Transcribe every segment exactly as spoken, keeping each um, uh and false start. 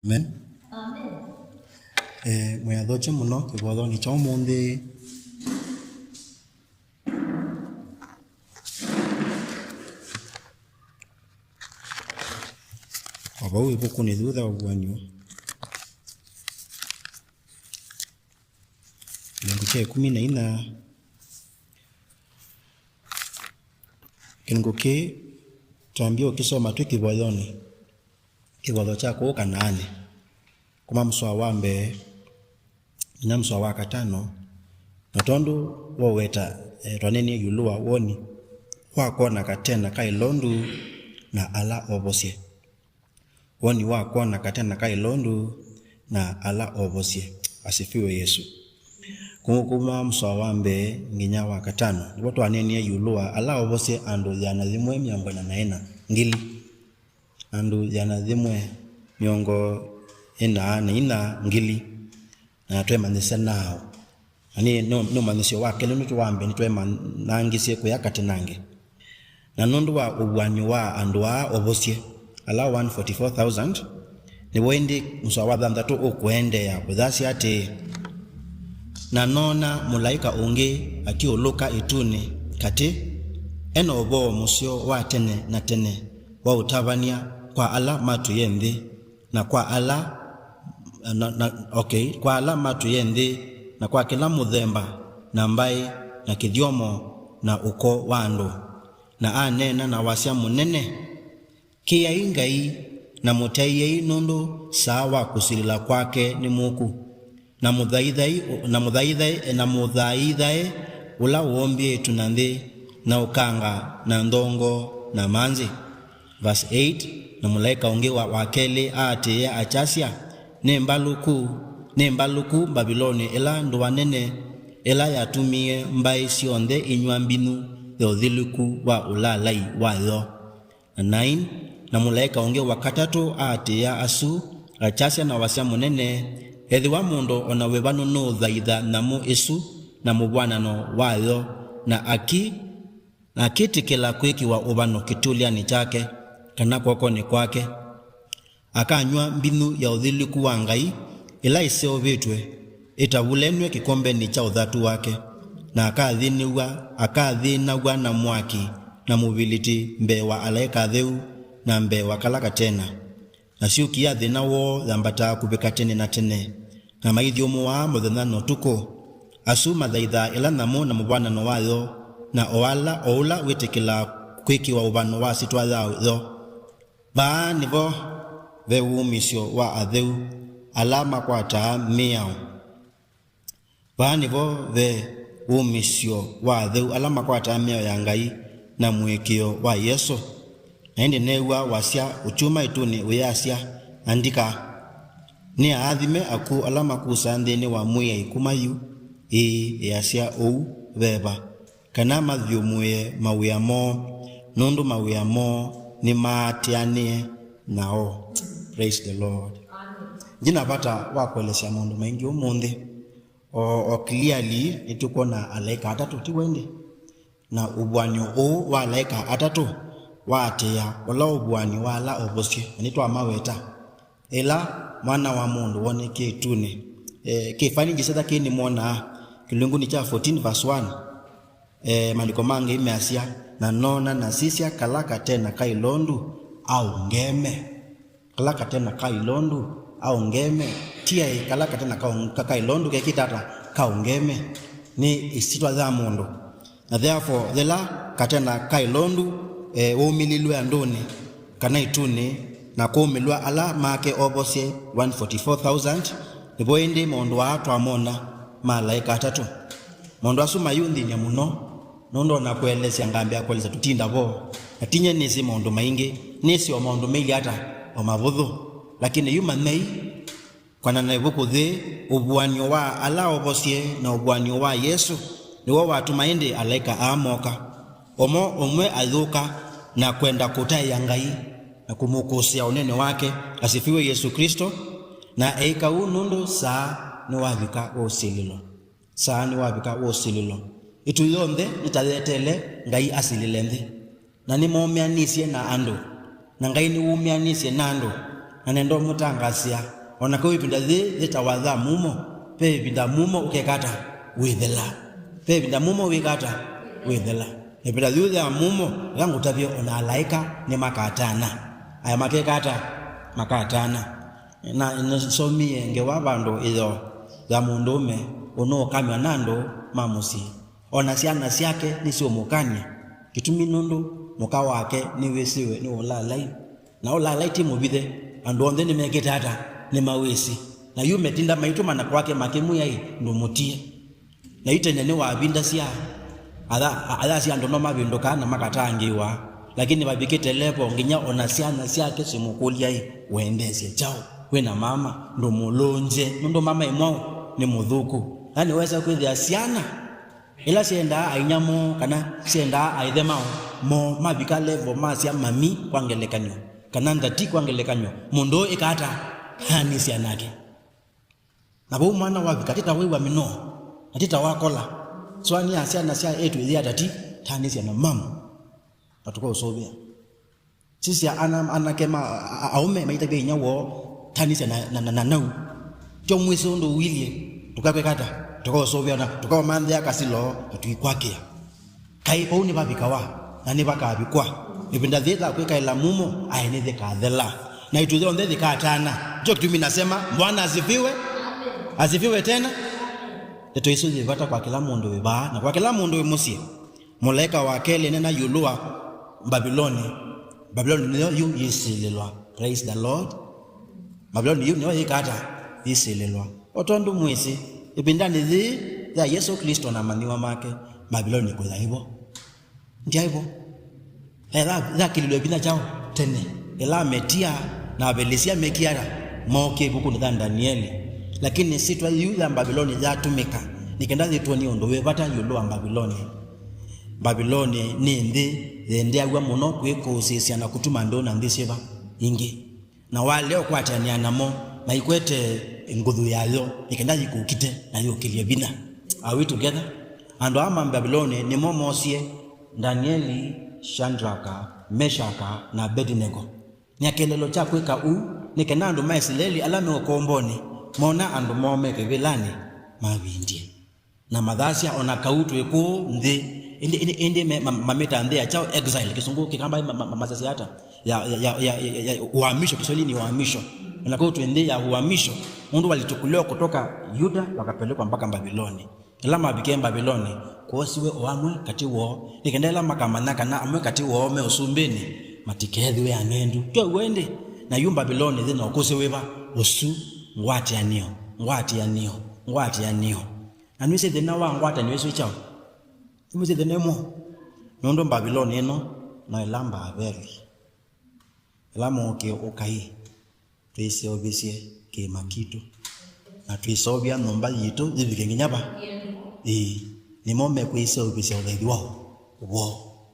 Amen. Amen. Eh, mwĩathokye mũno kĩvothonĩ kya ũmũnthĩ. O vau ĩvukunĩ thutha wa Ũvuan'yo, kĩlungu kya ĩkũmi na inya, kĩlungu kĩĩ twambie ũkĩsoma twĩ kĩvoyonĩ, kĩvoyo kya kũũ Kanaanĩ, kuma mũsoa wa mbee nginya mũsoa wa katano. Na tondũ woweta, eh, twanenie ĩũlũ wa woni wa kwona katena ka ĩlondu na ala ovosye. Woni wa kwona katena ka ĩlondu na ala ovosye. Asifiwe Yesu. Kuma mũsoa wa mbee nginya wa katano, nĩvo twanenie ĩũlũ wa ala ovosye, andũ ĩana yĩmwe mĩongo ĩna na ĩna, ngili. Andũ ĩana yĩmwe mĩongo ĩna na inya, ngili. Na twemanyĩsya nao. Na nĩ, nĩ, nĩ ũmanyĩsyo wa kelĩ, nĩ wa mbee nĩtwemanangisye kũya katenange. Na nũndũ wa ũvuan'yo wa andũ aa ovosye, ala one forty-four thousand, nĩvo ĩndĩ mũsoa wa thanthatũ ũkũendeea kũthasya atĩĩ, "Na noona mũlaĩka ũngĩ akiũlũka ĩtunĩ katĩ, e na ũvoo mũseo wa tene na tene wa ũtavany'a kwa ala matwĩe nthĩ, na kwa ala, na, na, okay, kwa ala matwĩe nthĩ, na kwa kĩla mũthemba, na mbaĩ, na kĩthyomo, na ũko wa andũ. Na aneena na wasya mũnene, 'Kĩai Ngai, na mũtaĩei, nũndũ saa wa kũsilĩla kwake nĩ mũku. Na mũthaithai, na mũthaithai, na mũthaithae ũla woombie ĩtu na nthĩ, na ũkanga, na nthongo, na manzĩ.'" Verse eight, na mũlaĩka ũngĩ wa, wa kelĩ aatĩĩa akyasya, "Nĩ mbalũku, nĩ mbalũku Mbaviloni ĩla ndũa nene, ĩla yatumie mbaĩ syonthe inyw'a mbinyu ya ũthilĩku wa ũlaalai wayo." Na nine, na mũlaĩka ũngĩ wa katatũ aatĩĩa asu, akyasya na wasya mũnene, "Ethĩwa mũndũ o na wĩvanu nũũthaitha nyamũ ĩsu na mũvw'anano wayo, na aki, na akĩtĩkĩla kwĩkĩwa ũvano kĩtulyanĩ kyake, kana kwokonĩ kwake, akanyw'a mbinyu ya ũthilĩku wa Ngai, ĩla ĩseũvĩtw'e, ĩtavulenw'e kĩkombenĩ kya ũthatu wake, na akathĩnĩw'a, akathĩnaw'a na mwaki na mũviliti mbee wa alaĩka atheu, na mbee wa kala katena. Na syũki ya thĩna woo yambataa kũvika tene na tene, na maithyũmũaa mũthenya na ũtukũ, asu mathaithaa ĩla nyamũ na mũvw'anano wayo, na o ala, o ũla wĩtĩkĩlaa kwĩkĩwa ũvano wa syĩtwa yayo. Vaa nĩvo ve wumĩsyo wa atheu ala makwataa mĩao." Vaa nĩvo ve wumĩsyo wa atheu ala makwataa mĩao ya Ngai na mũĩkĩĩo wa Yesũ. Na ĩndĩ neew'a wasya ũkyuma ĩtunĩ ũyasya, "Andĩka, 'Nĩ aathime akw'ũ ala makusaa nthĩnĩ wa Mwĩai kuma yu.'" Ĩĩ, ĩasya ũu veva. "Kana mathyũmũĩe mawĩa moo, nũndũ mawĩa moo nĩmaatĩanĩe nao." Praise the Lord. Amen. Ndina vata wa kũelesya maũndũ maingĩ ũmũnthĩ. O, o clearly, nĩtũkwona alaĩka atatũ, ti w'o ĩndĩ? Na ũvuan'yo ũũ wa alaĩka atatũ waatĩĩa ũla ũvuan'yo wa ala ovosye, na nĩtwamaweta. Ĩla Mwana wa Mũndũ wonekie ĩtunĩ, eh, kĩvani ngĩsya kĩĩ nĩmwonaa kĩlungunĩ kya fourteen verse one, eh, maandĩko ma Ngai measya, "Na noona na sisya kala katena ka ĩlondu aũngeme." Kala katena ka ĩlondu aũngeme. Tiaĩ kala katena ka, ka, ka ĩlondu kekĩte ata kaũngeme? Nĩ ĩsyĩtwa ya mũndũ. Na therefore, yĩla katena ka ĩlondu, eh, waumĩlilwe andũnĩ, kana ĩtunĩ, na kwaumĩlw'a ala make ovosye one forty-four thousand, nĩvo ĩndĩ maũndũ aa twamona ma alaĩka atatũ. Maũndũ asu mayũnthĩny'a mũno, nũndũ o na kũelesya ngambĩa kũelesya tũtinda vo. Na tinyie nĩsĩ maũndũ maingĩ, nĩsĩ o maũndũ mailye ata, o mavũthũ. Lakini yu manyai, kwana na ĩvuku yĩĩ, ũvuan'yo wa ala ovosye na ũvuan'yo wa Yesũ nĩw'o watuma ĩndĩ alaĩka aa moka. Omo ũmwe ayũka na kwenda kũtaĩa Ngai na kũmũkũsĩa ũnene wake, asifiwe Yesũ Klĩsto, na eĩka ũu nũndũ saa nĩwavika wa ũsilĩlo. Saa nĩwavika wa ũsilĩlo. Ĩtu yonthe nĩtayetele Ngai asilĩle nthĩ. Na nĩmoomĩanĩsye na andũ, na Ngai nĩwũmĩanĩsye na andũ, Na nenda ũmũtangaasĩa, o na kau ĩvinda yĩĩ yĩtawa ya mumo, ve ĩvinda mumo ũkeka ata? Wĩthela. Ve ĩvinda mumo wĩka ata? Wĩthela. Ĩvinda yĩu ya mumo, ĩla ngũtavye, o na alaĩka nĩmakatana. Aya makeka ata? Makatana. Na nĩsomie ngewa vandũ ĩyoo ya mũndũũme ũnũũkamw'a na andũ ma mũsyĩ. O na syana syake nĩsyũmũkany'a. Kĩtumi nũndũ mũka wake nĩwĩsĩwe nĩ ũlaalai. Na ũlaalai ti mũvithe, andũ onthe nĩmekĩte ata? Nĩmawĩsĩ. Na yu metinda maitũmana kwake makĩmwĩa-ĩ, ndũmũtie. Na yu tene nĩwavindasya, atha-, a-, ayasya andũ no mavĩndũkaa na makatangĩĩwa. Lakini vavikĩte levo nginya o na syana syake simũkũlya-ĩ, wendeesye kyaũ? Wĩ na mama, ndũmũlũngye, nũndũ mama ĩ mwaũ? Nĩ mũthũku. Yaani wesa kwĩthĩa syana ĩla syendaa ainya moo kana syendaa aĩthe mao, moo mavika level masya mami kwa ngelekany'o, kana ndati kwa ngelekany'o, mũndũ ũũ ĩka ata? Tanĩsya nake. Na vau mwana wavika, ti ta wĩw'a mĩnoo, na ti ta wakola. Sũanĩa syana sya ĩtu ĩyĩ atati, tanĩsya na mamu, na tũkaũsũvĩa. Sisya ana-, anake ma, a-, a-, aũme maitavya inyia woo, tanĩsya na, na, na, na nau. Tyo mwĩsĩ ũndũ ũilyĩ, tũkakwĩka ata? Tũkaũsũvĩa na tũkaũmanthĩa kasilo na tũikwakĩa. Kaĩ vau nĩvavikawa, na nĩvakavikwa. Ĩvinda yĩĩ ya kwĩkaĩla mumo, aĩ nĩyĩkathela. Na ĩtu yonthe yĩkatana. Ndio kĩtumi nasema, Bwana asifiwe. Asifiwe tena. Ndeto isu yĩ vata kwa kĩla mũndũ wĩ vaa, na kwa kĩla mũndũ wĩ mũsyĩ. Mũlaĩka wa kelĩ nena ĩũlũ wa Mbaviloni. Mbaviloni nĩyo yu yĩsilĩlwa. Praise the Lord. Mbaviloni yu nĩyo yĩka ata? Yĩsilĩlwa. O tondũ mwĩsĩ, ĩvindanĩ yĩĩ ya Yesũ Klĩsto na amanyĩw'a make, Mbaviloni kũyaĩ vo. Ndyaĩ vo. Ela yakĩlilwe vinya kyaũ tene? Ĩla Ametia na Avelisia mekie ata? Mookie ĩvukunĩ ya Ndanieli. Lakini syĩtwa yĩu ya Mbaviloni yatũmĩka nĩ kenda yĩtw'onie ũndũ wĩ vata ĩũlũ wa Mbaviloni. Mbaviloni nĩ nthĩ yendeaw'a mũno kwĩkũsĩĩsya na kũtuma andũ na nthĩ syĩva ingĩ. Na walea ũkwatĩanĩa namo, na ikwete nguthu yayo, nĩ kenda yĩkũkite na yũkĩlye vinya. Are we together? Andũ aa ma Mbaviloni nĩmo moosie Ndanieli, Shandraka, Meshaka, na Abedinego. Nĩ kĩeleelo kya kwĩka ũu nĩ kenda andũ ma Isilaeli ala me ũkombonĩ mona andũ moo me kĩvĩlanĩ mavindye. Na mathasya, "O na kau twĩ kũũ nthĩ," ĩndĩ, ĩndĩ, ĩndĩ me-, ma-, mamĩta nthĩ ya kyaũ? Exile. Kĩsũngũ, Kĩkamba ma-, ma-, ma-, masasya ata? Ya, ya, ya, ya, ya, ya uhamisho, Kiswahili ni uhamisho. "O na kau twĩ nthĩ ya uhamisho," nũndũ walichukuliwa kutoka Yuda wakapelekwa mpaka Mbaviloni. Ĩla mavikie Mbaviloni, kwosiwe o amwe katĩ woo, nĩ kenda ĩla makamanya kana amwe katĩ woo me ũsumbĩnĩ, matikethĩwe ang'endu. Tyo w'o ĩndĩ? Na yu Mbaviloni yĩna ũkũsĩ wĩva? Ũsu, ngwatĩanĩo, ngwatĩanĩo, ngwatĩanĩo. Na nĩwĩsĩ thĩna wa ngwatanĩo ĩsu ĩ kyaũ? Nĩwĩsĩ thĩna ĩmwe? Nũndũ Mbaviloni ĩno no ĩla Mbaveli. Ĩla mookie ũkai, twĩseũvĩsye kĩĩma kitũ, na twĩseũvya nyũmba yitũ yĩvike nginya va? Ĩĩ, nĩmo mekwĩseũvĩsya ũthaithi wao woo.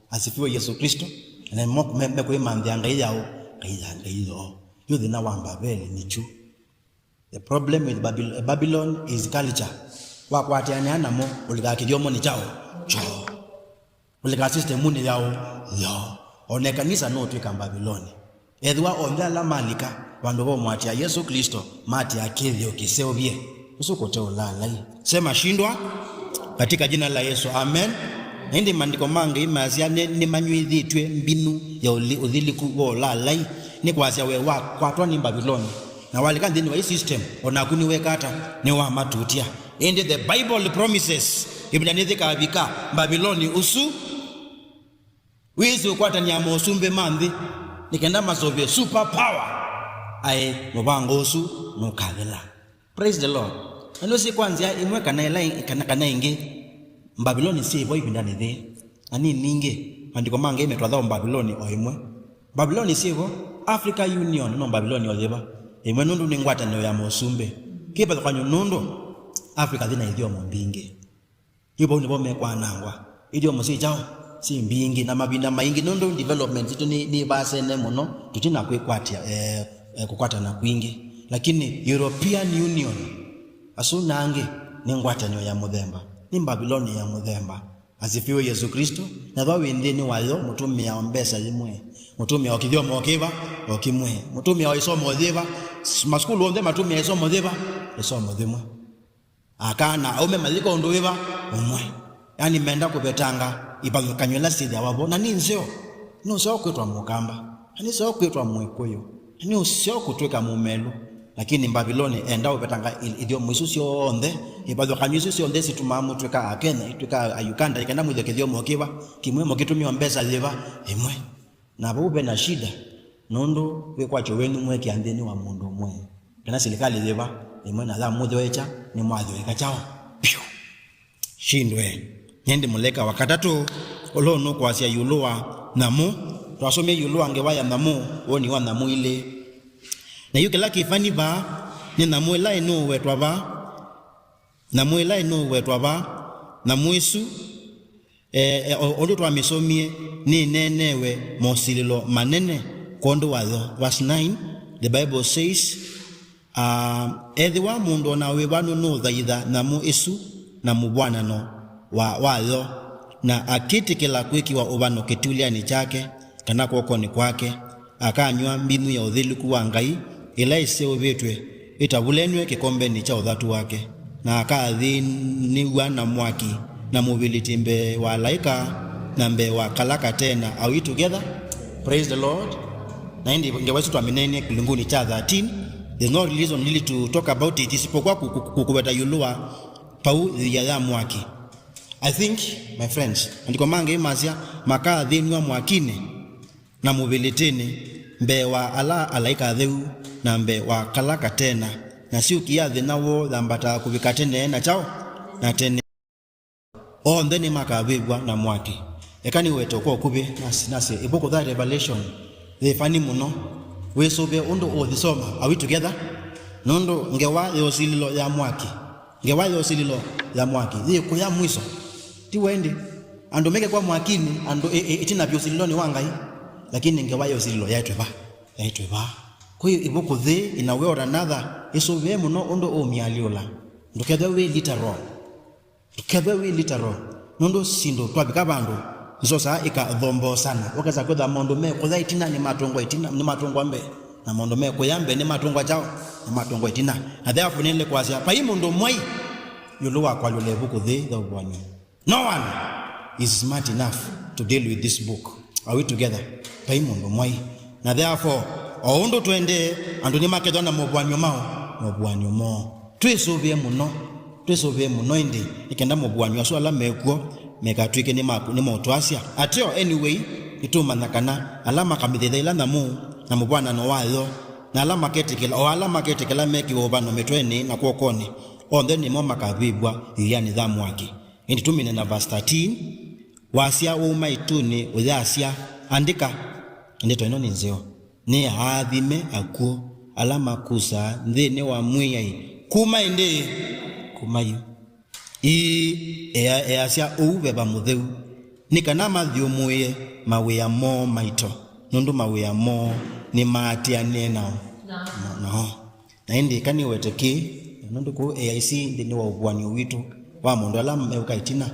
Asifiwe Yesu Kristo. Na nĩmo me-, mekwĩmanthĩa ngai yao, ngai ya ngai yoo. Yu thĩna wa Mbaveli nĩ kyu. The problem with Babyl-, Babylon is culture. Wakwatĩanĩa namo, ũlika kĩthyomonĩ kyaũ? Kyoo. Ũlika systemunĩ yaũ? Yoo. O na ĩkanisa no ũtw'ĩka Mbaviloni. Ethĩwa onthe ala malika vandũ va ũmũatĩĩa Yesũ Klĩsto maatĩĩa kĩthĩo kĩseũvye, ũsu kũte ũlaalai. Sema, "Shindwa katika jina la Yesu." Amen. Na ĩndĩ maandĩko ma Ngai masya nĩ, nĩmanyw'ĩthĩtw'e mbinu ya ũli-, ũthilĩku wa ũlaalai, nĩ kwasya we wakwatwa nĩ Mbaviloni. Na walika nthĩnĩ wa ĩ system, o naku nĩweka ata? Nĩwamatutya. Ĩndĩ the Bible promises, ĩvinda nĩyĩkavika, Mbaviloni ũsu wĩsĩ ũkwatanĩa mosumbĩ ma nthĩ, nĩ kenda maseũvye super power, aĩ mũvango ũsu nũkathela. Praise the Lord. Na nĩwĩsĩ kwa nzĩa ĩmwe kana ĩla ĩ-, kana, kana ĩngĩ, Mbaviloni syĩ vo ĩvindanĩ yĩĩ. Na nĩ ningĩ, maandĩko ma Ngai metwatha o Mbaviloni o ĩmwe. Mbaviloni syĩ vo, Africa Union no Mbaviloni o yĩva? Ĩmwe, nũndũ nĩ ngwatanĩo ya mosumbĩ. Kĩvathũkany'o nũndũ Africa yĩna ithyomo mbingĩ. Yu vau nĩvo mekwanangwa. Ithyomo syĩ kyaũ? Syĩ mbingĩ, na mavinda maingĩ nũndũ development sitũ nĩ, nĩ vasene mũno, tũtina kwĩkwatya, eh, eh, kũkwatana kwingĩ. Lakini European Union, asu na angĩ, nĩ ngwatanĩo ya mũthemba, nĩ Mbaviloni ya mũthemba. Asifiwe Yesu Kristo. Na ethĩwa wĩ nthĩnĩ wayo, mũtũmĩaa o mbesa yĩmwe, Mũtũmĩa o kĩthyomo o kĩva, o kĩmwe. Mũtũmĩa o ĩsomo yĩva, s-, masukulu onthe matũmĩa ĩsomo yĩva, ĩsomo yĩmwe. Aka na aũme mayĩka ũndũ wĩva, ũmwe. Yaani menda kũvetanga ivathũkany'o ila syĩthĩawa vo. Na nĩ nzeo. Nĩ ũseo kwĩtwa Mũkamba. Na nĩ ũseo kwĩtwa Mũĩkũyũ. Na nĩ ũseo kũtw'ĩka Mũmelũ. Lakini Mbaviloni enda ũvetanga i-, ithyomo isu syonthe, ivathũkany'o isu syonthe situmaa mũtw'ĩka Akenya, itw'ĩka Auganda, ikenda mwĩthwe kĩthyomo kĩva, kĩmwe mũkĩtũmĩwa mbesa yĩva, ĩmwe. Na vau ve na shida, nũndũ wĩkwatyo wenyu mwekĩa nthĩnĩ wa mũndũ ũmwe, kana silikalĩ yĩva ĩmwe, na yamũthyoekya, nĩmwathyoeka kyaũ? Piũ! Shindwe. Ĩndĩ mũlaĩka wa katatũ, ũla ũnũkwasya ĩũlũ wa nyamũ, twasomie ĩũlũ wa ngewa ya nyamũ, woni wa nyamũ ilĩ. Na yu kĩla kĩvani vaa, nĩ nyamũ ĩla ĩnũũwetwa vaa, nyamũ ĩla ĩnũũwetwa vaa, nyamũ ĩsu, e, e, o, ũndũ twamĩsomie, nĩneeneewe mosilĩlo manene kwondũ wayo. Verse nine, the Bible says, uh, ethĩwa mũndũ o na wĩva nũnũũthaitha nyamũ ĩsu na mũvw'anano wa, wayo, na akĩtĩkĩla kwĩkĩwa ũvano kĩtulyanĩ kyake kana kw'okonĩ kwake, akanyw'a mbinyu ya ũthilĩku wa Ngai ĩla ĩseũvĩtw'e ĩtavũlenw'e kĩkombenĩ kya ũthatu wake, na akathĩnĩw'a na mwaki na mũvĩlĩtĩ mbee wa alaĩka na mbee wa kala katena. Are we together? Praise the Lord. Na ĩndĩ ngewa ĩsu twamĩneenie kĩlungunĩ kya thirteen. There's no reason really to talk about it, isipokuwa kũ-, kũ-, kũ-, kũveta ĩũlũ wa pau yĩa ya mwaki. I think, my friends, maandĩko ma Ngai masya, makathĩnw'a mwakinĩ na mũvĩlĩtĩnĩ, mbee wa ala alaĩka atheu, na mbee wa kala katena, na syũki ya thĩna woo yambataa kũvika tene na kyaũ? Na tene. Onthe nĩmakavĩvw'a na mwaki. Eka nĩwete kwa ũkuvĩ, nasi, nasi, ĩvuku ya Revelation yĩ funny mũno. Wĩsũvĩe ũndũ ũũyĩsoma. Are we together? Nũndũ ngewa ya ũsilĩlo ya mwaki. Ngewa ya ũsilĩlo ya mwaki yĩkũya mwiso. Ti w'o ĩndĩ? Andũ mekekwa mwakinĩ, andũ ĩ-, ĩ-, ĩtina vyũ ũsilĩlonĩ wa Ngai. Lakini ngewa ya ũsilĩlo yaetwe va? Yaetwe va? Kwa hiyo, ĩvuku yĩ, in a way or another, ĩsũvĩe mũno ũndũ ũũmyalyũla. Ndũkethwe wĩ literal. Ndũkethwe wĩ literal. Nũndũ syĩndũ twavika vandũ, nzosaa ĩkathomboosana. Ũkesa kwĩthwa maũndũ mekũya ĩtina nĩmatũngwa ĩtina, nĩmatũngwa mbee. Na maũndũ mekũya mbee nĩmatũngwa kyaũ? Nĩmatũngwa ĩtina. Na therefore nĩnĩle kwasya, vai mũndũ mwai ĩũlũ wa kwalyũla ĩvuku yĩ ya ũvuany'o. No one is smart enough to deal with this book. Are we together? Vai mũndũ mwai. Na therefore, o ũndũ tũendee, andũ nĩmakethwa na maũvuany'o maũ? Maũvuany'o moo. Twĩsũvĩe mũno, twĩsũvĩe mũno ĩndĩ, nĩ kenda maũvuany'o asu ala mekw'o mekatw'ĩke nĩ ma-, nĩ maũtwasya. Ateo, anyway, nĩtũũmanya kana ala makamĩthaitha ĩla nyamũ na mũvw'anano wayo, na ala maketĩkĩla, o ala maketĩkĩla mekĩwe ũvano mĩtwenĩ na kw'okonĩ, onthe nĩmo makavĩvw'a ĩĩanĩ ya mwaki. Ĩndĩ tũmine na verse thirteen, wasya wauma ĩtunĩ ũyasya, andĩka, ndeto ĩno nĩ nzeo, nĩ aathime akw'ũ ala makusaa nthĩnĩ wa Mwĩai kuma ĩndĩ, kuma yu. Ĩĩ, ea-, easya ũu Veva Mũtheu, nĩ kana mathyũmũĩe mawĩa moo maito, nũndũ mawĩa moo nĩmaatĩanĩe nao. Na, nao. Na ĩndĩ ĩka nĩwete kĩĩ, na nũndũ kũu A I C nthĩnĩ wa ũvuany'o witũ wa maũndũ ala meũka ĩtina,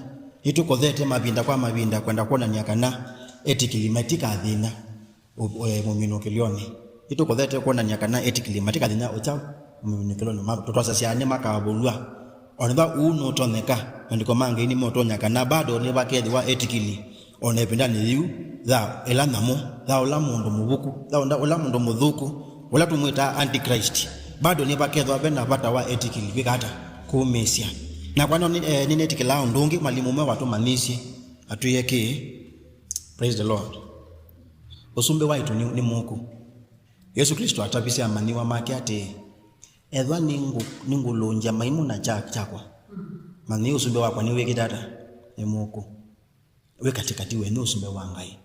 nĩtũkothete mavinda kwa mavinda kwenda kwonany'a kana etĩkĩli matikathĩna ũ-, e, mũminũkĩlyonĩ. Nĩtũkothete kwonany'a kana etĩkĩli matikathĩna ũkyaũ mũminũkĩlyonĩ. Ma-, tũtwasasya nĩmakavũlw'a. O na ethĩwa ũu nũtonyeka, maandĩko ma Ngai nĩmeũtwony'a kana bado nĩvakethĩwa etĩkĩli. O na ĩvindanĩ yĩu, ya ĩla nyamũ, ya ũla mũndũ mũvuku, ya ũla, ũla mũndũ mũthũku, ũla tũmwĩtaa Antichrist, bado nĩvakethwa ve na vata wa etĩkĩli kwĩka ata? Kũmĩĩsya. Nakwa no nĩ-, eh, nĩnetĩkĩlaa ũndũ ũngĩ, mwalimũ ũmwe watũmanyĩisye, atwĩe kĩĩ. Praise the Lord. Ũsumbĩ waitũ nĩ, nĩ mũku. Yesũ Klĩsto atavisye amanyĩw'a make atĩĩ, ethwa nĩngũ-, nĩngũlũngya maimũ na kya-, kyakwa, manyĩai ũsumbĩ wakwa nĩwĩkĩte ata? Nĩ mũku. Wĩ katĩkatĩ wenyu ũsumbĩ wa Ngai.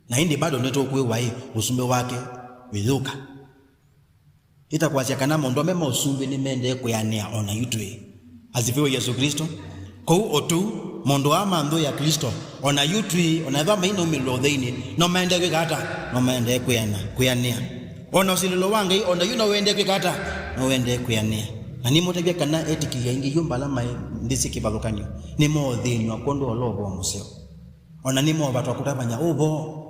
Na ĩndĩ bado nĩtũkwĩw'a ĩ ũsumbĩ wake wĩyũka. Ĩtakwasya kana maũndũ amwe ma ũsumbĩ nĩmaendee kwĩanĩa o na yu twĩ. Asifiwe Yesu Kristo. Kwoou o tũu, maũndũ aa ma nthũ ya Kristo, o na yu twĩ, o na ethĩwa mainaumĩlw'a ũtheinĩ, no maendee kwĩka ata? No maendee kwĩana-, kwĩanĩa. O na ũsilĩlo wa Ngai, o na yu no wendee kwĩka ata? No wendee kwĩanĩa. Na nĩmũtavya kana etĩkĩli aingĩ yu mbala maĩ nthĩ syĩ kĩvathũkany'o, nĩmoothĩnw'a kwondũ wa ũla ũvoo mũseo. O na nĩmoovatwa kũtavany'a ũvoo.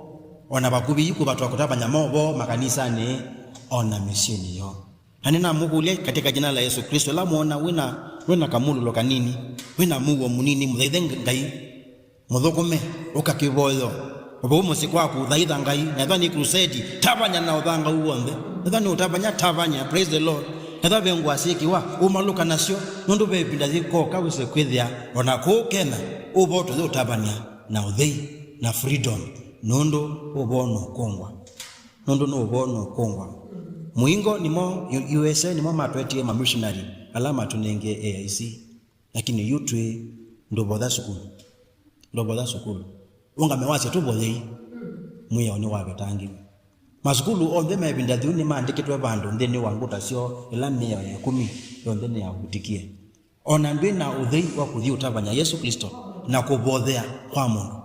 O na vakuvĩ yu kũvatwa kũtavany'a maũvoo makanisanĩ o na mĩsyĩnĩ yoo. Na nĩnamũkũlya katika jina la Yesu Kristo, ĩla mwona wĩna, wĩna kamũlũlo kanini, wĩna mũuo mũnini, mũthaithe Ngai, mũthũkũme, ũka kĩvoyo. Ũvau mũsyĩ kwaku, thaitha Ngai, na ethwa nĩ crusade, tavany'a na ũthangau w'onthe. Ethwa nĩ ũtavany'a, tavany'a, praise the Lord. Ethwa ve ngũa syĩkĩwa, ũmalũka nasyo, nũndũ ve ĩvinda yĩkoka wĩse kwĩthĩa, o na kũũ Kenya, ũvoo tũyĩũtavany'a na ũthei, na freedom, nũndũ ũvoo nũkũngwa. Nũndũ nũvoo nũkũngwa. Mũingo nĩmo, U- U S A nĩmo matwetie mamissionary ala matũnengie A I C. Lakini yu twĩ ndũvotha sukulu. Ndũvotha sukulu. Ũngame wasya tũvoyei. Mwĩao nĩwavetangĩwe. Masukulu onthe ma ĩvinda yĩu nĩmaandĩkĩtwe vandũ nthĩnĩ wa ngũta syoo ĩla mĩao ya ĩkũmi yonthe nĩyavutikie. O na ndwĩ na ũthei wa kũthi ũtavany'a Yesũ Klĩsto na kũvothea kwa mũndũ.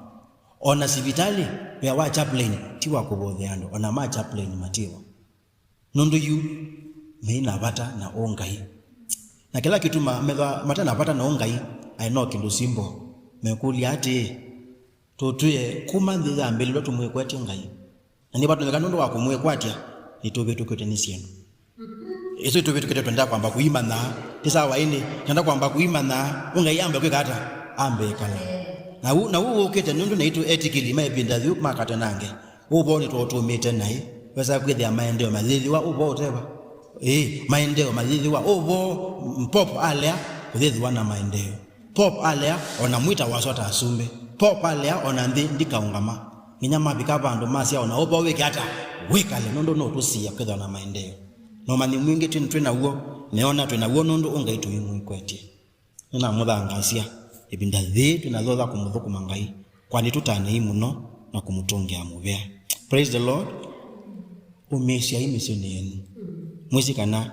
O na sivitalĩ, wĩa wa chaplain ti wa kũvothea andũ, o na ma chaplain matiwa. Nũndũ yu meĩ na vata na ũngai. Na kĩla kĩtuma methwa mate na vata na ũngai, aĩ no kĩndũ simple. Mekũlya atĩĩ, tũtwĩe kuma nthĩ yambĩlĩlwe tũmwĩkwetye Ngai? Na nĩvatonyeka nũndũ wa kũmwĩkwatya, nĩtũvĩtũkĩte nĩ syĩndũ. Ĩsu ĩtũvĩtũkĩte twenda kwamba kũimanya. Ti sawa ĩndĩ, twenda kwamba kũimanya, ũngai ambe kwĩka ata? Ambe ĩkala. Na u, na u ũkĩte nũndũ naitũ etĩkĩli ma ĩvinda yĩu makatanange. Ũvoo nĩtwaũtũmĩte naĩ, wesa kwĩthĩa maendeeo mayĩthĩwa ũvoo ũteva? Ĩĩ, maendeeo mayĩthĩwa ũvoo. Pope alea kũyĩthĩwa na maendeeo. Pope alea o na mwita waswa ta asumbĩ. Pope alea o na nthĩ ndikaũngama. Nginya mavika vandũ masya o na ũvoo wĩke ata? Wĩkale, nũndũ nũtũsiĩa kwĩthĩwa na maendeeo. Na ũmanyi mwingĩ twĩ, twĩ naw'o, neona twĩ naw'o nũndũ ũngai tũimwĩkwetye. Nĩnamũthangaasya ĩvinda yĩĩ twĩ na thotha kũmũthũkũma Ngai, kwani tũtanei mũno na kũmũtũngĩa mũvea. Praise the Lord. Ũmĩĩsyai mĩsyĩnĩ yenyu. Mwĩsĩ kana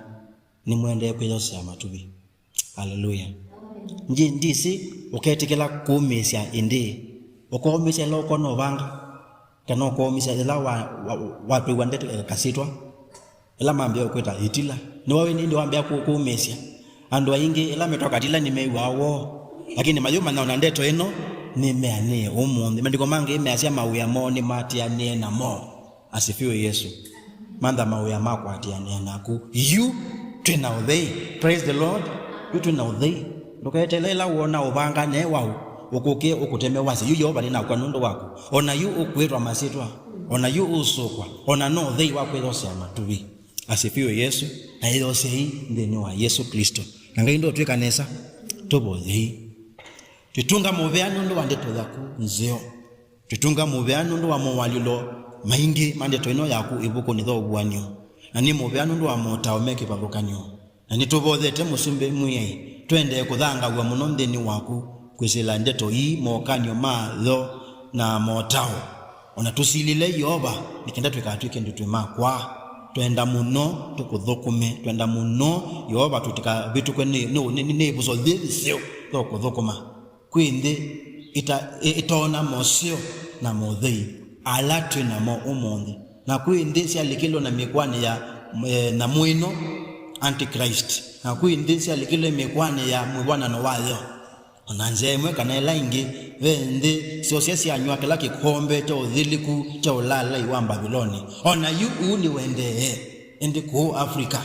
nĩmũendee kwĩyosea matuvĩ. Haleluya. Nji ndĩsĩ ũketĩkĩla kũũmĩĩsya ĩndĩĩ. Ũkoomĩĩsya ĩla ũkona ũvanga, kana ũkoomĩĩsya ĩla wa, wa, watwĩw'a ndeto ĩkasĩtwa. Ĩla mambĩa ũkwĩta ĩtila. Nĩwe wĩ nĩndĩ wambĩa kũ- kũũmĩĩsya. Andũ aingĩ ĩla metwa katila nĩmew'aa woo. Lakini mayũmanya ona ndeto ĩno nĩmeanĩe ũmũnthĩ. Maandĩko mangĩ measya mawĩa moo nĩmaatĩanĩe namo. Asifiwe Yesu. Mantha mawĩa ma kũatĩanĩa naku. Yu twĩ na ũthei. Praise the Lord. Yu twĩ na ũthei. Ndũketeele ĩla wona ũvanga ne wau, ũkũkĩe ũkũteme wasye, yu Yeova nĩnakw'a nũndũ waku. O na yu ũkwĩtwa masyĩtwa. O na yu ũsũkwa. O na no ũthei wa kwĩyosea matuvĩ. Asifiwe Yesu. Na ĩyosei nthĩnĩ wa Yesu Klĩsto. Na Ngai ndũtwĩka nesa. Tũvoyei. Twĩtũnga mũvea nũndũ wa ndeto yaku nzeo. Twĩtũnga mũvea nũndũ wa mowalũlo maingĩ ma ndeto ĩno yaku ĩvukunĩ ya ũvuan'yo, na nĩ mũvea nũndũ wa motao me kĩvathũkany'o. Na nĩtũvothete Mũsumbĩ Mwĩai, tũendee kũthangaw'a mũno nthĩnĩ waku, kwĩsĩla ndeto ii, mokany'o mayo, na motao. O na tũsilĩle Yeova, nĩ kenda tũikatw'ĩke andũ twĩ ma kwaa. Twenda mũno tũkũthũkũme, twenda mũno Yeova tũtikavĩtũkwe nĩ, nĩ, nĩ, nĩ, nĩ ĩvuso yĩĩ yĩseo ya kũthũkũma. Kwĩ nthĩ ĩta-, ĩ-, ĩtoona moseo na mothei ala twĩ namo ũmũnthĩ. Na kwĩ nthĩ syalikĩlwe na mĩkwanĩ ya, eh, nyamũ ĩno, Antichrist. Na kwĩ nthĩ syalikĩlwe mĩkwanĩ ya mwĩw'anano wayo. O na nzĩa ĩmwe kana ĩla ĩngĩ, ve nthĩ syosya syanyw'a kĩla kĩkombe kya ũthilĩku kya ũlaalai wa Mbaviloni. O na yu ũu nĩwendee, ĩndĩ kũũ Africa,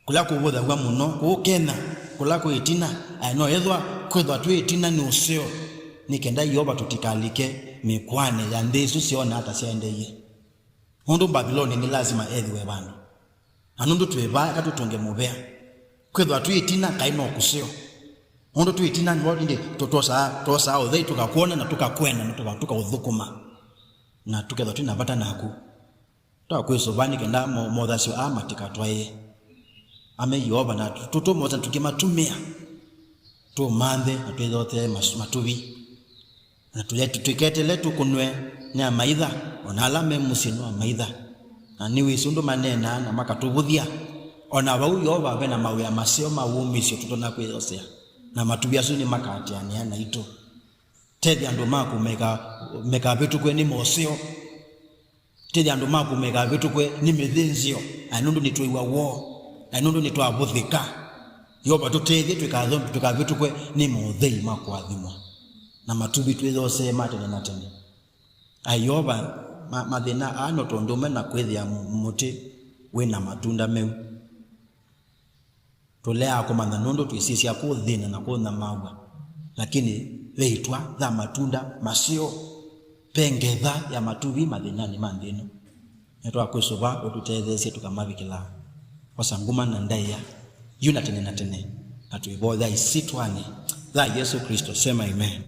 kũla kũvũthaw'a mũno, kũũ Kenya, kũla kwĩ ĩtina, aĩ no ethwa kwĩthwa twĩ ĩtina nĩ ũseo, nĩ kenda Yeova tũtikalike mĩkwanĩ ya nthĩ isu syoona ta syaendeeie. Nũndũ Mbaviloni nĩ lasima ethĩwe vandũ. Na nũndũ twĩ vaa, eka tũtũnge mũvea. Kwĩthwa twĩ ĩtina, kaĩ no kũseo. Nũndũ twĩ ĩtina, nĩvo ĩndĩ tũ-, twosaa, twosaa ũthei, tũkakwona na tũkakwenda na tũka-, tũkaũthũkũma. Na tũkethwa twĩ na vata naku. Twakwĩsũva nĩ kenda mo-, mothasyo aa matikatwaĩe. Ame Yeova, na tũ-, tũtũmosa tũkĩmatũmĩa. Tũmanthe na twĩthokee mas-, matũvi. Na tũye-, tũiketele tũkũnwe nĩ amaitha, o na ala me mũsyĩ nĩ amaitha. Na nĩwĩsĩ ũndũ maneenaa na makatũvũthya. O na vau Yeova ve na mawĩa maseo ma wũmĩsyo tũtonya kwĩyosea. Na matũvi asu nĩmakaatĩanĩa naitũ. Tethya andũ maku meka-, mekavĩtũkwe nĩ moseo. Tethya andũ maku mekavĩtũkwe nĩ mĩthĩnzĩo, na nũndũ nĩtwĩw'a woo, na nũndũ nĩtwavũthĩka. Yeova, tũtethye tũikatho-, tũikavĩtũkwe nĩ mothei ma kũathimwa, na matũvi twĩyosee ma tene na tene. Ai Yeova, ma-, mathĩna aa no tondũ ũmwe na kwĩthĩa mũtĩ wĩ na matunda meũ. Tũleaa kũmanya nũndũ twĩsisya kũthĩna na kũnyamaaw'a. Lakini ve ĩtwa ya matunda maseo, ve ngetha ya matuvi mathĩnanĩ ma nthĩ ĩno. Nĩtwakwĩsũva ũtũtetheesye tũkamavikĩla. Osa nguma na ndaĩa yu na tene na tene, na twĩvoya ĩsyĩtwanĩ ya Yesũ Klĩsto. Sema amen.